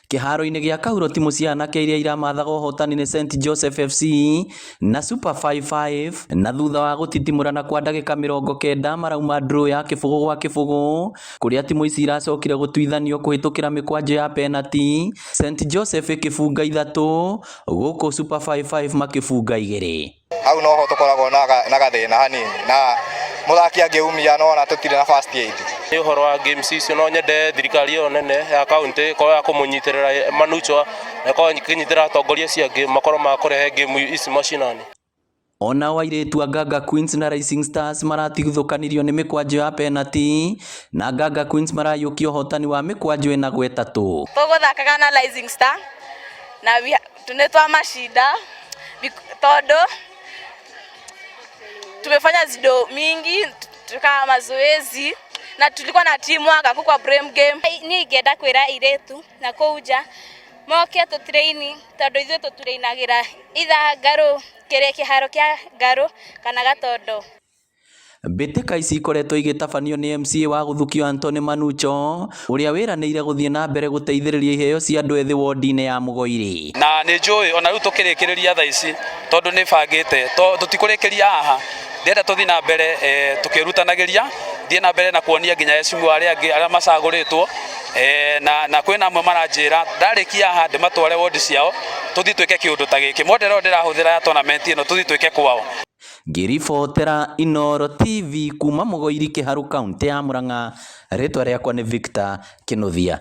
Kĩharo-inĩ gĩa Kahuro timũ cia anake iria iramathaga ũhotani nĩ St Joseph FC na Super 55 na thutha wa gũtitimũrana kwa ndagĩka 90 marauma draw ya 0-0 kũrĩa timũ ici iracokire gũtuithanio kũhĩtũkĩra mĩkwanjo ya penalty, St Joseph ĩkĩbunga 3 gũkũ Super 55 makĩbunga 2. Hau noho tũkoragwo na gathĩna hanini na mũthaki angĩumia nona tũtirĩ na first aid. Nĩ ũhoro wa games icio no nyende thirikari ĩyo nene ya county ĩkorwo ya kũmũnyitĩrĩra Manuchwa na ĩkorwo ĩkĩnyitĩrĩra atongoria acio angĩ makorwo ma kũrehe game ici macinani. Onao airĩtu a Nganga Queens na Rising Stars maratigithũkanirio nĩ mĩkwanjo ya penalty na Nganga Queens maraiyũkia ũhotani wa mĩkwanjo 4-3. Tũgũthakaga na Rising Star na nĩ twamacinda tondũ tumefanya zido mingi tukaa mazoezi na tulikuwa na teamwork kwa blame game. Niĩ ingĩenda kwĩra airĩtu na kũu nja moke tũ-train tondũ ithuĩ tũturainagĩra either Ngarũ, kĩrĩa kĩharo kĩa Ngarũ kana Gatondo. Mbĩtĩka ici ikoretwo igĩtabanio nĩ MCA wa Gũthukio Anthony Manucho ũrĩa wĩranĩire gũthiĩ na mbere gũteithĩrĩria iheo cia andũ ethĩ wodi-inĩ ya Mũgoiri. Na nĩ njũĩ ona rĩu tũkĩrĩkĩrĩria thaa ici tondũ nĩ bangĩte tũtikũrĩkĩria haha, ndĩrenda tũthiĩ na mbere tũkĩrutanagĩria thiĩ na mbere na kuonia nginya heshimu arĩa angĩ arĩa macagũrĩtwo na kwĩna amwe maranjĩra ndarĩkia haha ndĩmatware wodi ciao tũthiĩ twĩke kĩũndũ ta gĩkĩ model ĩyo ndĩrahũthĩra ya tournament ĩno tũthiĩ twĩke kwao. Ngĩribotera Inooro TV kuma Mũgoiri Kĩharũ kaũntĩ ya Murang'a, rĩtwa rĩakwa nĩ Victor Kĩnuthia.